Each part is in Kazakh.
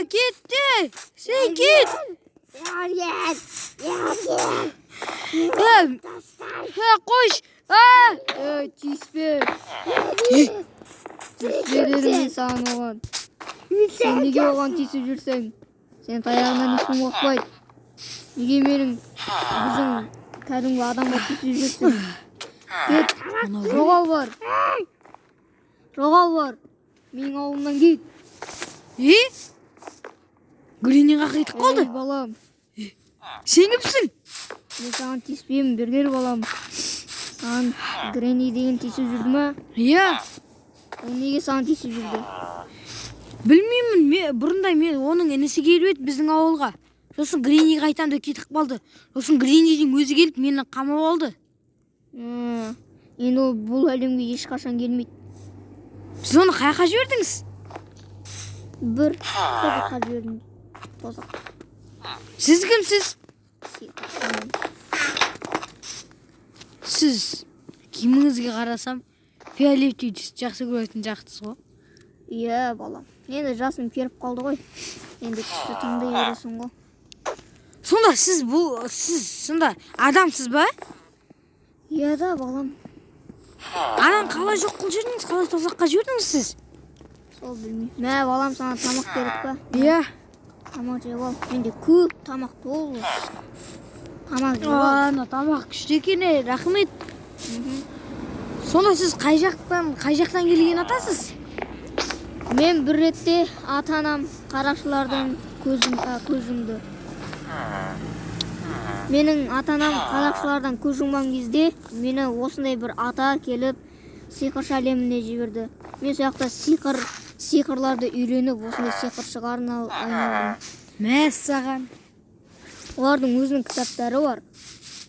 Кет, сен кет. Қойшы. Ей, тиіспе. Тиіспе дедім мен саған оған. Сен неге оған тиісіп жүрсің? Сен таяғынан ешкім қорықпайды. Неге менің біздің кәдімгі адамға тиісіп жүрсің? Кет, жоғал бар. Жоғал бар. Менің ауылымнан кет. Е? Гренни қақитып қалды. Ей, балам, Сен кімсің? мен саған тиіспеймін, бері кел, балам. Саған Гренни деген тиісіп жүрді ма? Иә. Ол неге саған тиісіп жүрді? Білмеймін, мен бұрында мен оның інісі келіп еді біздің ауылға. Сосын Гренниге айтамын деп кетіп қалды. Сосын Греннидің өзі келіп мені қамап алды. Енді ол бұл әлемге ешқашан келмейді. Сіз оны қай жаққа жібердіңіз? Бір тозаққа жібердім. Тозақ. Сіз кімсіз? Сиқыршымын. Сіз киіміңізге қарасам, фиолетовый түсті жақсы көретін жақтысыз ғой. Иә, балам. Енді жасым келіп қалды ғой. Енді түсті таңдай бересің ғой. Сонда сіз бұл сіз сонда адамсыз ба? Иә да, балам. Адам қалай жоқ қылып жібердіңіз? Қалай тозаққа жібердіңіз сіз? Сол білмеймін. Мә, балам, саған тамақ керек па? Иә. Тамақ жеп ал. Менде көп тамақ толы. Тамақ жеп ал. Ана тамақ күшті екен, е, рахмет. Сонда сіз қай жақтан келген атасыз? Мен бір ретте ата-анам қарақшылардан көз жұмды. Менің ата-анам қарақшылардан көз жұмған кезде мені осындай бір ата келіп сиқыршы әлеміне жіберді. Мен сол жақта сиқырларды үйреніп, осындай сиқыршыға айналдым. Мәссаған. Олардың өзінің кітаптары бар.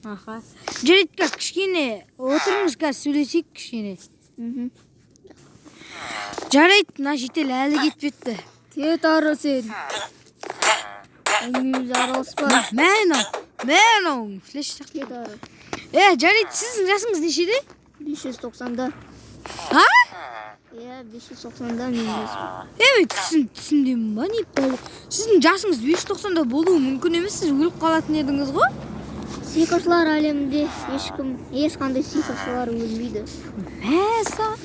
Аха. Жарайды, қазір кішкене отырыңыз, қазір сөйлесейік кішкене. Жарайды, мына житель әлі кетпепті. Кет ары сен. Әңгімемізге араласпа. Мә, мынау, мә, мынау флеш сияқты. Кет ары. Е, жарайды, сіздің жасыңыз нешеде? 590-да. А? Иә, 590-да менің жасым. Е, мен түсіндім ба, не бәле? Сіздің жасыңыз 590-да болуы мүмкін емес, сіз өліп қалатын едіңіз ғой. Сиқыршылар әлемінде ешкім, ешқандай сиқыршылар өлмейді. Мәссаған.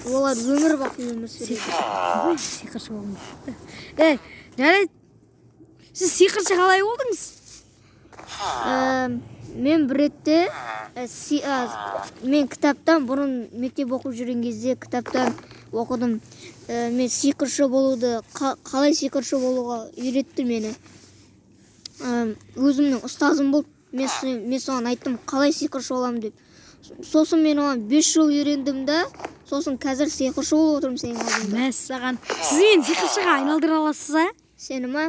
Олар өмір бақи өмір сүреді. Ой, сиқыршы болғым келді. Е, жарайды. Сіз сиқыршы қалай болдыңыз? Мен бір ретте мен кітаптан бұрын мектеп оқып жүрген кезде кітаптан оқыдым. Мен сиқыршы болуды қалай сиқыршы болуға үйретті мені. Өзімнің ұстазым болды. Мен соған айттым, қалай сиқыршы боламын деп. Сосын мен оған 5 жыл үйрендім да, сосын қазір сиқыршы болып отырмын сенің алдыңда. Мәссаған. Сіз мені сиқыршыға айналдыра аласыз, а? Сені ма?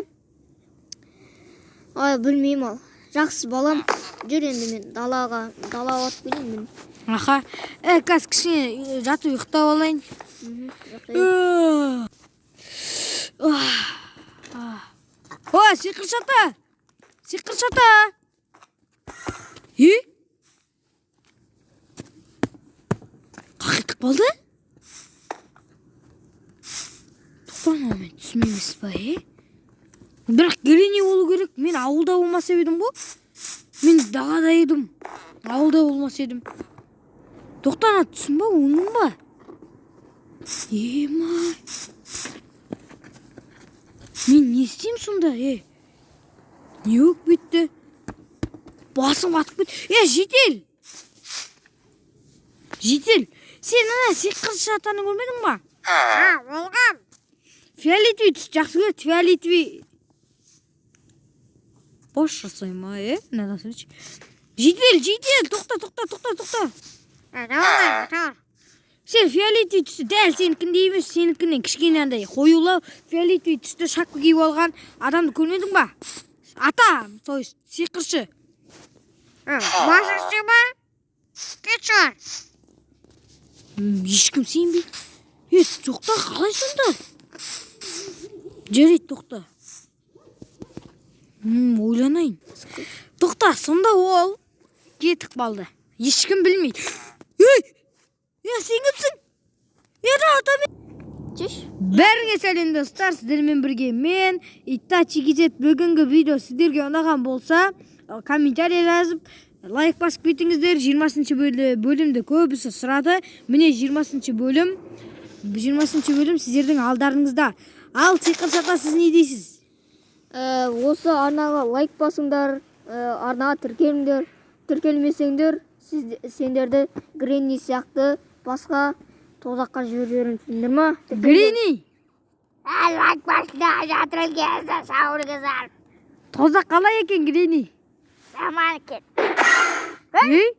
Ай, білмеймін ал. Жақсы, балам, жүр енді, мен далаға барып келейін мен. Аха. Е, қазір кішкене жатып ұйықтап алайын. Ұйықтай. О, сиқыршы ата! Сиқыршы ата! Е? Қақитып қалды? Тоқта, мынау мен түсім емес па, е? Бірақ Гренни болу керек. Мен ауылда болмаса едім ғой. Мен далада едім. Ауылда болмас едім. Тоқта, ана түсім ба, өңім ба? Ема. Мен не істеймін сонда, е? Не болып кетті? Басым қатып кетті. Е, житель! Житель, сен ана сиқыршы атаны көрмедің ба? А, болған. Фиолетовый түс жақсы көреді, фиолетовый. Бош жасай ма, е? Мынадан сөйлеші. Житель, житель, тоқта, тоқта, тоқта, тоқта. Не болды? Сен фиолетовый түсті дәл сенікіндей емес, сенікінен кішкене андай қоюлау фиолетовый түсті шапка киіп алған адамды көрмедің ба? Ата, то есть сиқыршы. Басыңшы ма? Кет шығар. Ешкім сенбейді. Е, тоқта, қалай сонда? Жарайды, тоқта. Ойланайын. Тоқта, сонда ол кетіп қалды. Ешкім білмейді. Ей! Е, сен кімсің? Е, ата мен. Шеш. Бәріңе сәлем, достар! Сіздермен бірге мен, Итачи Кизет. Бүгінгі видео сіздерге ұнаған болса, комментарий жазып, лайк басып кетіңіздер. 20 бөлімді көбісі сұрады. Міне, 20 бөлім, 20 бөлім сіздердің алдарыңызда. Ал сиқыршы ата, сіз не дейсіз? Осы арнаға лайк басыңдар, арнаға тіркеліңдер. Тіркелмесеңдер, сендерді Гренни сияқты басқа тозаққа жіберіп жіберемін, түсіндіңдер ма? Тіркеліңдер. Гренни! Лайк басында жатыр. Сауыр. Тозақ қалай екен, Гренни? Жаман екен. Ей!